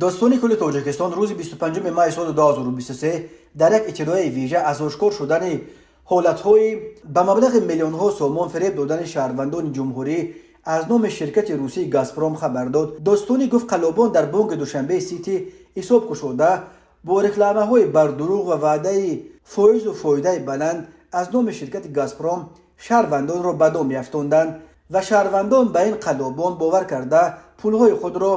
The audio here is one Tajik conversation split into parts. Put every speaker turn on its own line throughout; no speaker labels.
Додситонии кулли Тоҷикистон рӯзи 25 майи соли 2023 дар як иттилои вижа аз ошкор шудани ҳолатҳои ба маблағи миллионҳо сомон фиреб додани шаҳрвандони ҷумҳурӣ аз номи ширкати русии «Газпром» хабар дод. Додситонӣ гуфт, қаллобон дар бонки Душанбеи Сити ҳисоб кушода, бо рекламаҳои бардурӯғ ва ваъдаи фоизу фоидаи баланд аз номи ширкати «Газпром» шаҳрвандонро ба дом меафтонданд ва шаҳрвандон ба ин қаллобон бовар карда, пулҳои худро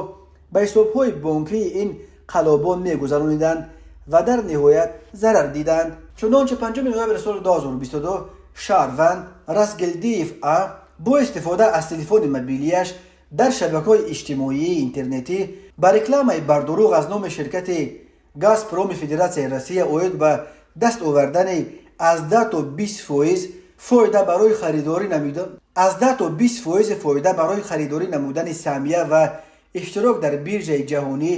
ба ҳисобҳои бонкии ин қаллобон мегузарониданд ва дар ниҳоят зарар диданд. Чунончи, 5 ноябри соли 2022 шаҳрванд Расгелдиев А бо истифода аз телефони мобилияш дар шабакаҳои иҷтимоии интернетӣ ба рекламаи бардурӯғ аз номи ширкати «Газпроми» Федератсияи Россия оид ба даст овардани аз 10 то 20% фоида барои харидорӣ намуда аз 10 то 20 фоизи фоида барои харидорӣ намудани саҳмия ва иштирок дар биржаи ҷаҳонӣ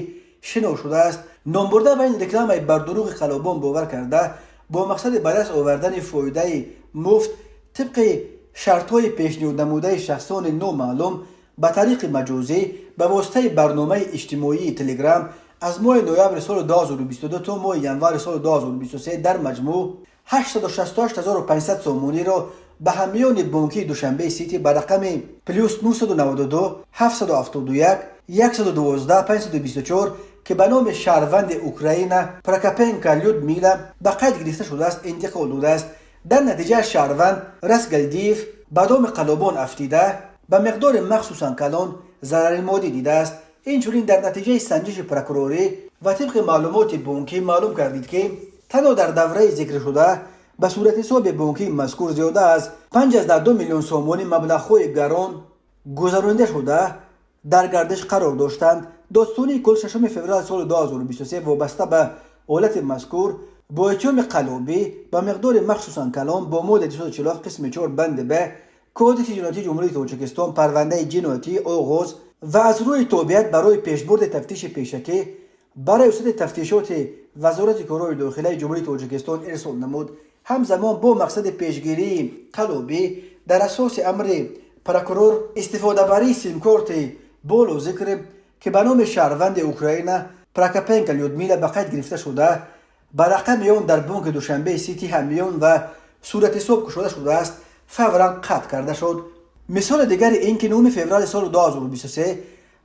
шинос шудааст. Номбурда ба ин рекламаи бардурӯғи қаллобон бовар карда, бо мақсади ба даст овардани фоидаи муфт тибқи шартҳои пешниҳоднамудаи шахсони номаълум ба тариқи маҷозӣ ба воситаи барномаи иҷтимоии Телеграм аз моҳи ноябри соли 2022 то моҳи январи соли 2023 дар маҷмӯъ 868 500 сомониро ба ҳамёни бонкии Душанбеи Сити ба рақами +992 771 112 524, ки ба номи шаҳрванди Украина Прокопенко Людмила ба қайд гирифта шудааст, интиқол додааст. Дар натиҷа шаҳрванд Расгалдиев ба доми қаллобон афтида, ба миқдори махсусан калон зарари моддӣ дидааст. Инчунин, дар натиҷаи санҷиши прокурорӣ ва тибқи маълумоти бонкӣ маълум гардид, ки танҳо дар давраи зикршуда ба суратҳисоби бонкии мазкур зиёда аз 5,2 миллион сомонӣ маблағҳои гарон гузаронида шуда, дар гардиш қарор доштанд. Додситонии кулл 6 феврали соли 2023 вобаста ба ҳолати мазкур бо иттиҳоми қаллобӣ ба миқдори махсусан калон бо моддаи 247 қисми 4 банди б Кодекси ҷиноятии Ҷумҳурии Тоҷикистон парвандаи ҷиноятӣ оғоз ва аз рӯи тобеият барои пешбурди тафтиши пешакӣ ба Раёсати тафтишоти Вазорати корҳои дохилаи Ҷумҳурии Тоҷикистон ирсол намуд. Ҳамзамон, бо мақсади пешгирии қаллобӣ дар асоси амри прокурор истифодабарии симкорти боло зикр, ки ба номи шаҳрванди Украина Прокопенко Людмила ба қайд гирифта шуда, ба рақами он дар бонки Душанбеи Сити ҳамён ва суратҳисоб кушода шудааст, фавран қатъ карда шуд. Мисоли дигари ин ки 9 феврали соли 2023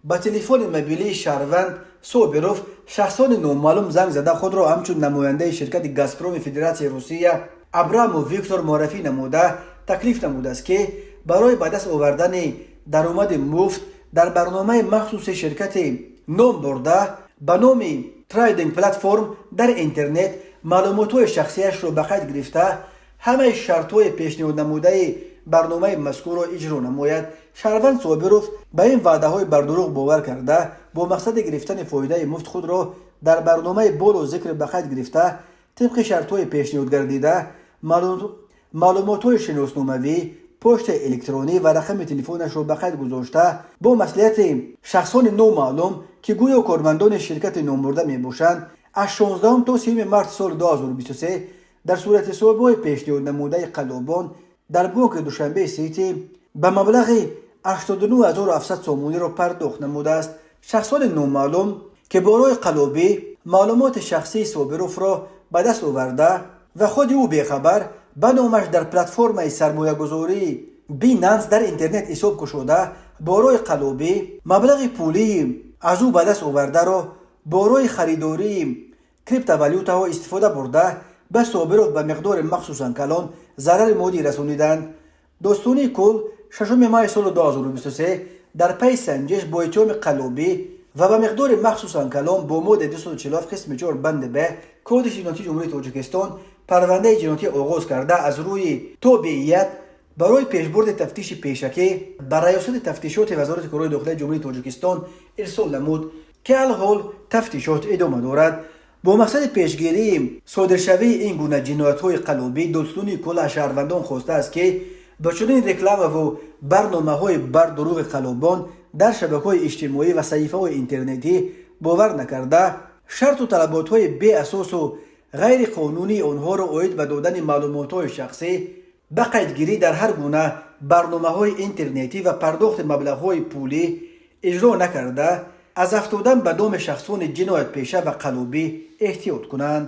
ба телефони мобилии шаҳрванд Собиров шахсони номаълум занг зада, худро ҳамчун намояндаи ширкати «Газпроми» Федератсияи Русия Абрамов Виктор муаррифӣ намуда, таклиф намудааст, ки барои ба даст овардани даромади муфт дар барномаи махсуси ширкати ном бурда ба номи трейдинг платформ дар интернет маълумотҳои шахсияшро ба қайд гирифта, ҳамаи шартҳои пешниҳоднамудаи барномаи мазкурро иҷро намояд. Шаҳрванд Собиров ба ин ваъдаҳои бардурӯғ бовар карда, бо мақсади гирифтани фоидаи муфт худро дар барномаи боло зикр ба қайд гирифта, тибқи шартҳои пешниҳодгардида маълумотҳои шиносномавӣ, почтаи электронӣ ва рақами телефонашро ба қайд гузошта, бо маслиҳати шахсони номаълум, ки гӯё кормандони ширкати номбурда мебошанд, аз 16 то 30 марти соли 2023 дар суратҳисобҳои пешниҳоднамудаи қаллобон дар бонки Душанбеи Сити ба маблағи 89 700 сомониро пардохт намудааст. Шахсони номаълум, ки бо роҳи қаллобӣ маълумоти шахсии Собировро ба даст оварда ва худи ӯ бехабар ба номаш дар платформаи сармоягузории Бинанс дар интернет ҳисоб кушода, бо роҳи қаллобӣ маблағи пулии аз ӯ ба даст овардаро бо роҳи харидории криптовалютаҳо истифода бурда, ба Собиров ба миқдори махсусан калон зарари моддӣ расониданд. Додситонии кулл 6 майи соли 2023 дар пайи санҷиш бо иттиҳоми қаллобӣ ва ба миқдори махсусан калон бо моддаи 247 қисми 4 банди б Кодекси ҷиноятии Ҷумҳурии Тоҷикистон парвандаи ҷиноятӣ оғоз карда, аз рӯи тобеият барои пешбурди тафтиши пешакӣ ба Раёсати тафтишоти Вазорати корҳои дохилаи Ҷумҳурии Тоҷикистон ирсол намуд, ки алҳол тафтишот идома дорад. Бо мақсади пешгирии содиршавии ин гуна ҷиноятҳои қаллобӣ Додситонии кулл аз шаҳрвандон хостааст, ки ба чунин рекламаву барномаҳои бардурӯғи қаллобон дар шабакаҳои иҷтимоӣ ва саҳифаҳои интернетӣ бовар накарда, шарту талаботҳои беасосу ғайриқонунии онҳоро оид ба додани маълумотҳои шахсӣ, ба қайдгирӣ дар ҳар гуна барномаҳои интернетӣ ва пардохти маблағҳои пулӣ иҷро накарда. Аз афтодан ба доми шахсони ҷиноятпеша ва қаллобӣ эҳтиёт кунанд.